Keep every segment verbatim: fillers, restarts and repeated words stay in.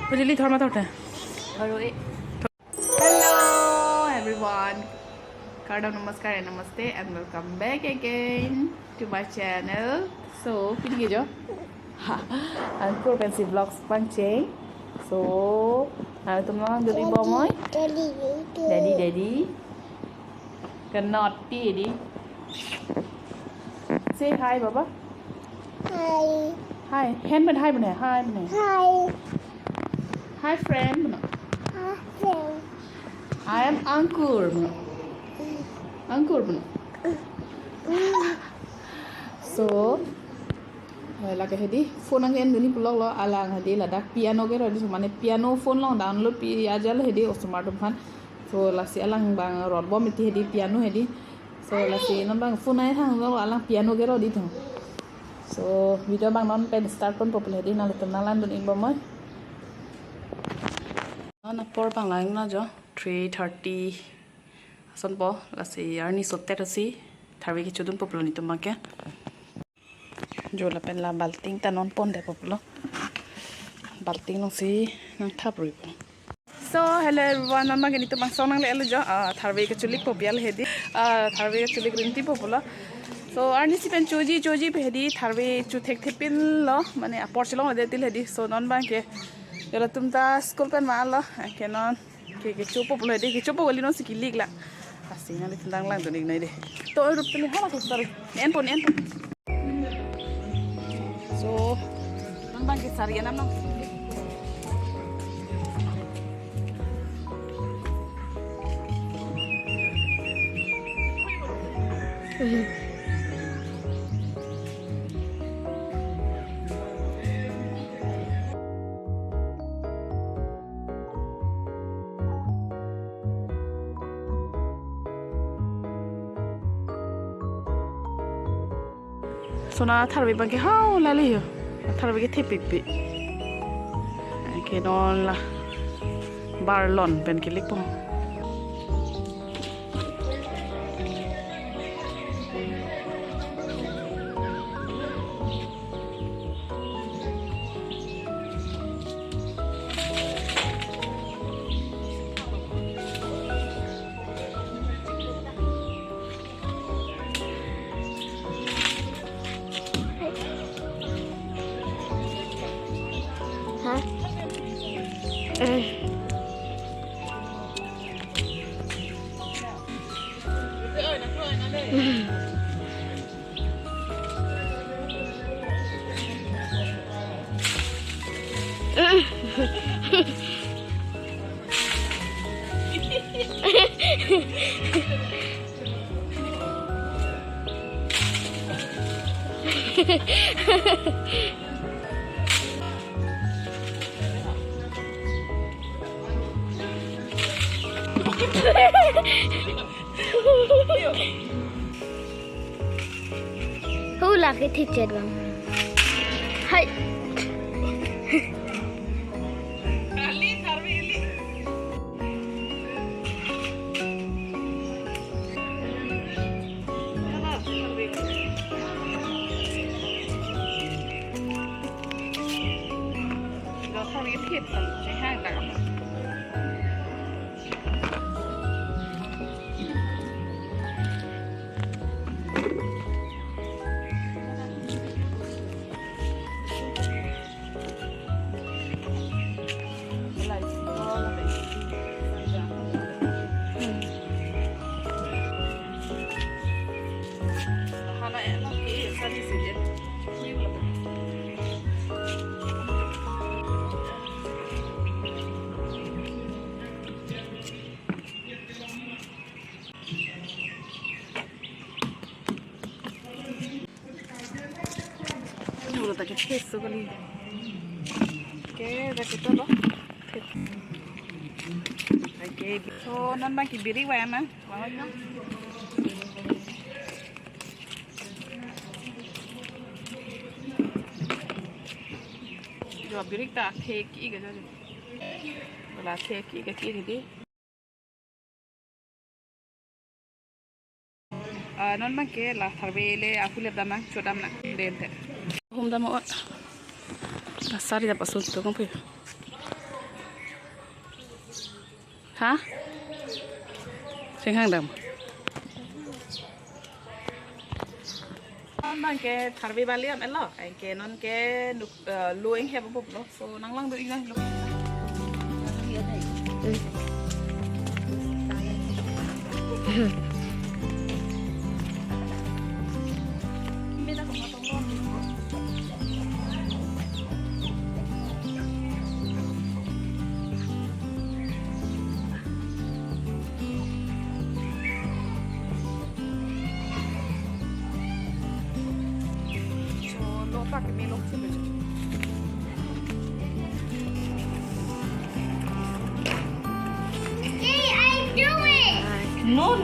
Bujili, thorma thorte. Hello, everyone. Kardom, namaskar and namaste and welcome back again to my channel. So, pini ke jo, Ankur pensi vlogs pangcheng. So, nangtum lang duri bomoi. Daddy, daddy. Ke naughty di. Say hi, Baba. Hi. Hi. Hen pen hi pen hai. Hi pen hai. Hi. Hi, friend. Hi, friend. I am Ankur. Ankur. So, eh, lake hedi phone nang-endunji pulo lo, alang hedi ladak piano ke rodi, mane piano phone along download pi ajal hedi osomar atum aphan. So lasi alang abang rotbom iti hedi piano hedi. So lasi non abang phone ai hang lo, alang piano ke rodi thong. So video abang non pen start ponpo pulo hedi, nanglitum nang langdun-ik bomoi. Non apor abang lang na jo three thirty asonpo, lasi arni sotet asi tharve kechodunpo pulo netum abang ke. Jo lapen la balting ta non pondetpo pulo. Balting alongsi nangthap ruipo. So, hello everyone, non abang ke netum angsong nangle-etlo jo. Ah, tharve kecholikpo bial hedi. Ah, tharve kecholik rintipo pulo. So, arnisi pen choji choji pe hedi tharve chothekthepinlo. Mane apor chelongledet til hedi. So, non abang ke jo latum ta school pen vanlo. Anke non ke kechopo pulo hedi, kechopo kali, nonsi kilik la. Lasi nanglitum nang langdun-ik noi dei. To rup tele hala ko, sorry. Enpo, enpo. So, non abang ke sari anam nang. So non tharve abang ke hau lali ho. Tharve kethepikpik. Anke non la barlon pen kelikpo. Ha? Eh. Hula ke thichet bang. Hai. Duro ta ke theso kali. Ke, ta ke to lo. Okay, so non abang ke birik vang ma. Vang ma. Jo birik ta thek-ik aja jo. La thek-ik ke di. Ah, non abangke la tharve le ahu lep dam nang, chodam nang, den te. Hum dam o. La sari da pasun to kong pe. Ha? Singhang dam. Non abangke tharve bali am elo, anke non ke nuk, eh, lo inghep abop lo. So nang lang do inghang lo. So, lo pak keme lo sih. Hey, I do it. No,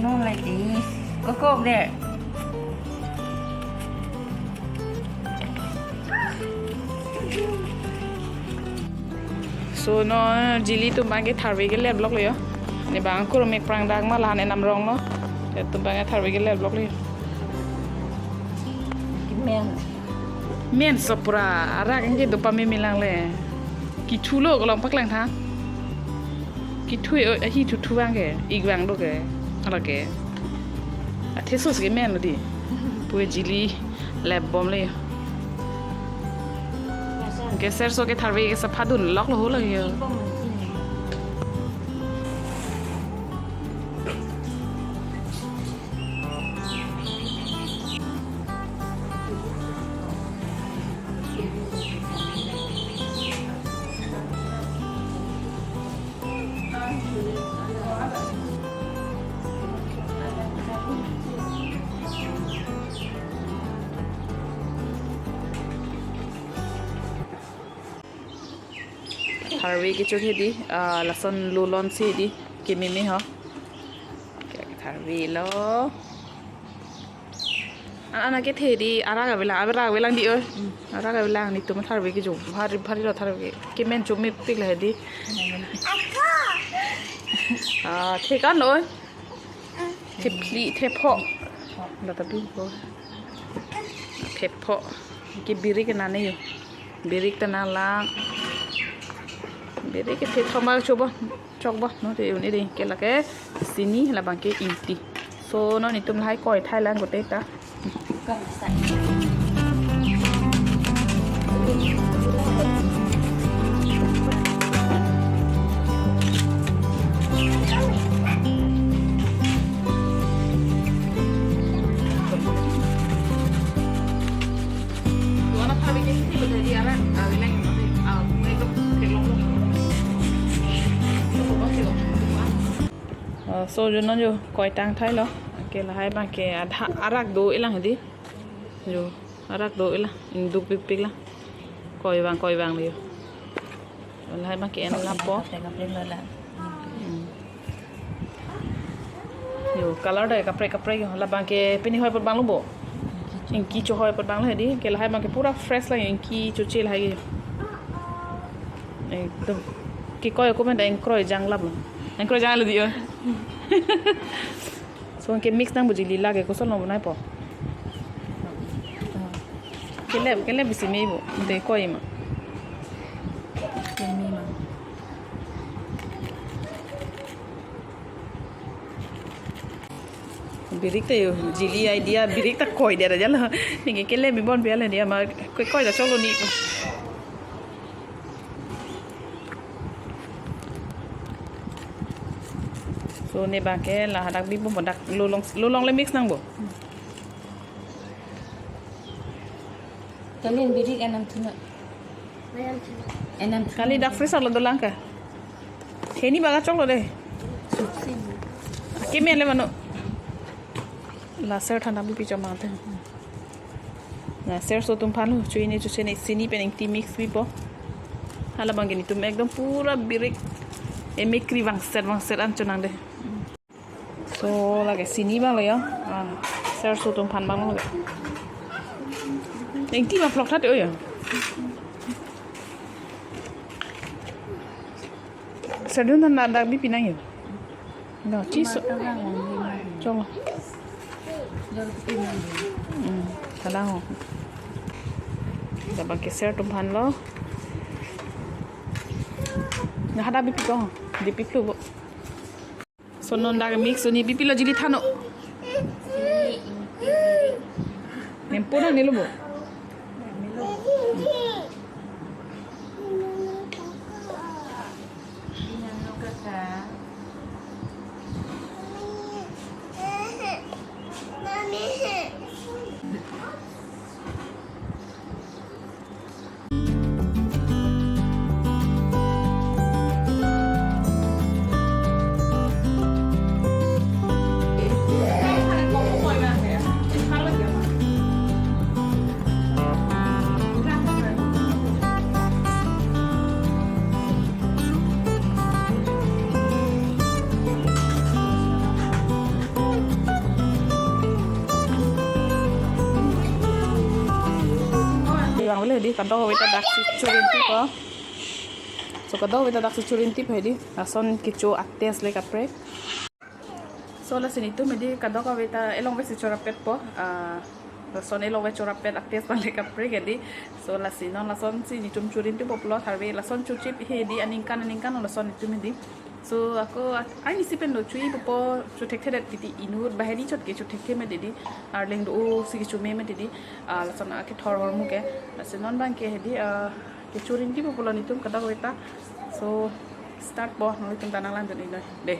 no, like this. Go, go up there. So, no, Jili atum abangke tharve kelep lok le yo. Ne abang kur mek prang dak ma lahan enam rong lo. Te atum abangke tharve kelep lok le yo. Kimen. Men so pura arak anke do pame me lang le. Kithu lo kolong paklang tha. Kithu o ahi thu thu abangke. Ik abang do ke. Ala ke. Athe sus ke men lo di. Pu Jili lep bom le. Ke serso ke tharve ke sapha dun lok lo ho lagi yo. Tharve kechohedi, ah, lason lo lon si di, keme me ho. Ke tharve lo. An, an ke the di, arak avelang, arak avelang di oi. Arak avelang, netum tharve kecho, bhari, bhari lo tharve. Kemen chomepik la di. Ah, the kan lo oi. Thephli, thepho. La ta pi ko. Thepho. Ke birik ke nane yo. Birik ta nang lang. Birik ke the thoma chobo. Chokbo, no te un-e de, ke lake sini, labangke ingti. So, non netum lahai koi thai lang goteta. Ah, so jo non jo koi tang thai lo. Ke lahai abangke adha arak do-e lang di. Jo arak do-e lang. Ingduk pikpik lang. Koi abang, koi abang le yo. Lahai abangke en lapo. Kaprek kaprek lo la. Hmm. Yo, color ta kaprek kaprek yo. Labangke pini hoi apot abang lo bo. Ingki chohoi apot abang lo di. Ke lahai abangke pura fresh lang, ingki choche lahai. Ekdom. Kekoi ako men ta ingkroi jang lap lo. Ingkroi jang lo di yo. So ke mix nang bo Jili, lake koson lo bonai po. Kelep, kelep isi me bo. De koi ma. Keme ma. Birik ta yo, Jili idea, birik ta koi dia aja lo. Neke kelep bibon biar le dia ma, koi koi ta cholo ni. So ne abangke la hadak bibom dak lo long, lo long le mix nang bo. Kami birik enam thuna. Enam thuna. Kali dak freezer lo dolang ke. Hini baga choklo de. Keme le mano. La ser thana bipi chomang te. Na serso atum aphan lo, chini, chini, sini pen ingti mix bipo. Hala abangke netum ekdom pura birik emekri vangset vangset an chonang de. So lake sini abang lo yo. Ah, serso atum aphan abang lo. Ingti ma phlok tha te o yo. Serdun than dak bipi nang yo. Lo, chiso. Chong. Hmm, tadang ho. Dak abang ke ser atum aphan lo. Nah, hadak bipi kong. Dipi phlu bo. So non dak mix un-e, bipi lo jili than-o. Nempo nang nilo bo. Bang boleh di kado wita daksi churinti ko. So kado wita daksi churinti pe di. Lason kecho a-taste le kaprek. So lasi netum hedi kadokave ta elongve si chorapet po. Ah, lason elongve chorapet a-taste abang le kaprek hedi. So lasi non lasonsi netum churinti po pulo tharve lason chochip hedi aningkan aningkan lason netum hedi. So ako at-, arnisi pen lo chu-ipo, chothekthedet titi, inut banghini chot ke chothekthe me hedi. Arleng do-o si kecho me me hedi. Ah, lason akethor hormu ke. Lasi non abang ke hedi, ah, kechurinti po pulo netum kadokave ta. So start po, nanglitum ta nanglang dun-i noi. Dei.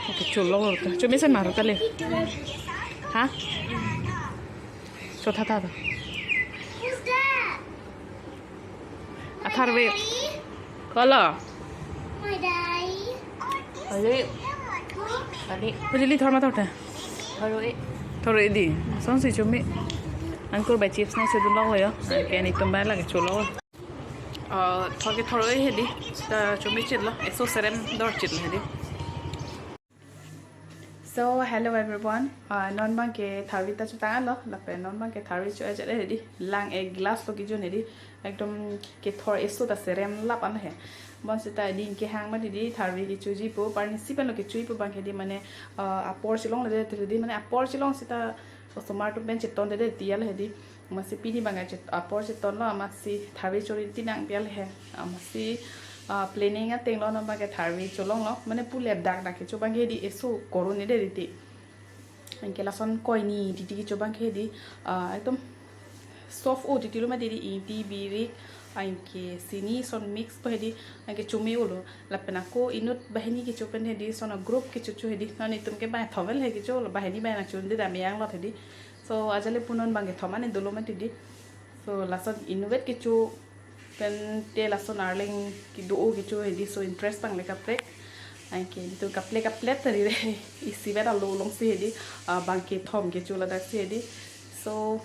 Okay, cholo. Chumi sen maru tale. Ha? Chotha tha tha. Atharve. Kolo. Ari. Ari. Hujili thor ma thor ta. Thor-e. Thor-e di. Sonsi chumi. Ankur bai chips nangchodun lo yo. Ke netum bai lake cholo. Ah, thor ke thor-e hedi. Ta chumi chit lo. Eso serem dor chit lo hedi. So, hello everyone. Ah, non abang ke tharve ta chotang lo, lapen non abang ke tharve cho-e chot hedi. Lang ek glass lo kejun hedi. Ekdom kethor eso ta serem lap an he. Bonsita hedi kehang ma hedi tharve kechoji po, arnisi pen lo kecho-ipo abang ke hedi mane, ah, apor chelongle hedi mane apor chelong sita osomar atum pen cheton hedi tiya le hedi. Amatsi pini abang ke apor cheton lo, amatsi tharve churinti nangpi le he. Amatsi, ah, planning ateng lo non abang ke tharve cholong lo. Mane pu ladak dak kecho abang ke hedi eso korun hedi ti. Anke lason koini titi kecho abang ke hedi, ah, ekdom soft-o titi lo ma hedi ingti birik, anke sini son mix po hedi, anke chumi ulo. Lapen ako inut banghini kecho pen hedi son group kecho cho hedi. Non netum ke bang thovel he kecho lo, banghini bang nangchun de dam yang lo hedi. So, ajale punon abang kethom an dolo ma hedi. So, lason inutvet kecho pen te lason arleng kedo-o kecho hedi, so interest abang le kaprek. Anke netum kaplek kaplek tari re. Isivet alo alongsi hedi, ah, bang kethom kecho ladak si hedi. So,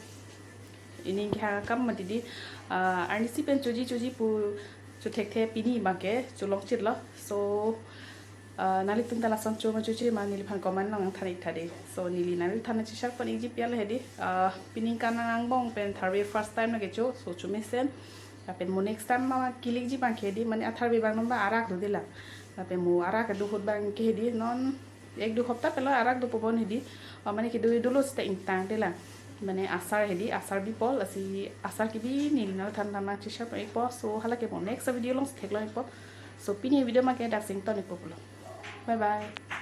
ining kehang akam ma hedi, ah, arnisi pen choji choji pu chothekthe pini abang ke cholong chit lo. So, ah, nanglitum ta lason cho ma choche ma neliphan comment nangthan ik tha dei. So neli nangliphan nangcheshare pon ikji pi le hedi. Ah, pini aningkan angbong pen tharve first time nangkecho, so chumi sen. Lapen mo next time ma kilikji abang ke hedi mane atharve abang non abang arak do de la. Lapen mo arak do ahut abang ke hedi non ek dui hopta pen lo arak dopo bon hedi. Ah, mane kedo dolo sita ingtang de la. Mane asar hedi, asar bipo, lasi asar kebi neli nangliphan nangcheshare pon ikpo. So hala ke mo next video alongsi theklong ikpo. So pini video abang ke dak si ington ikpo pulo. Bye bye.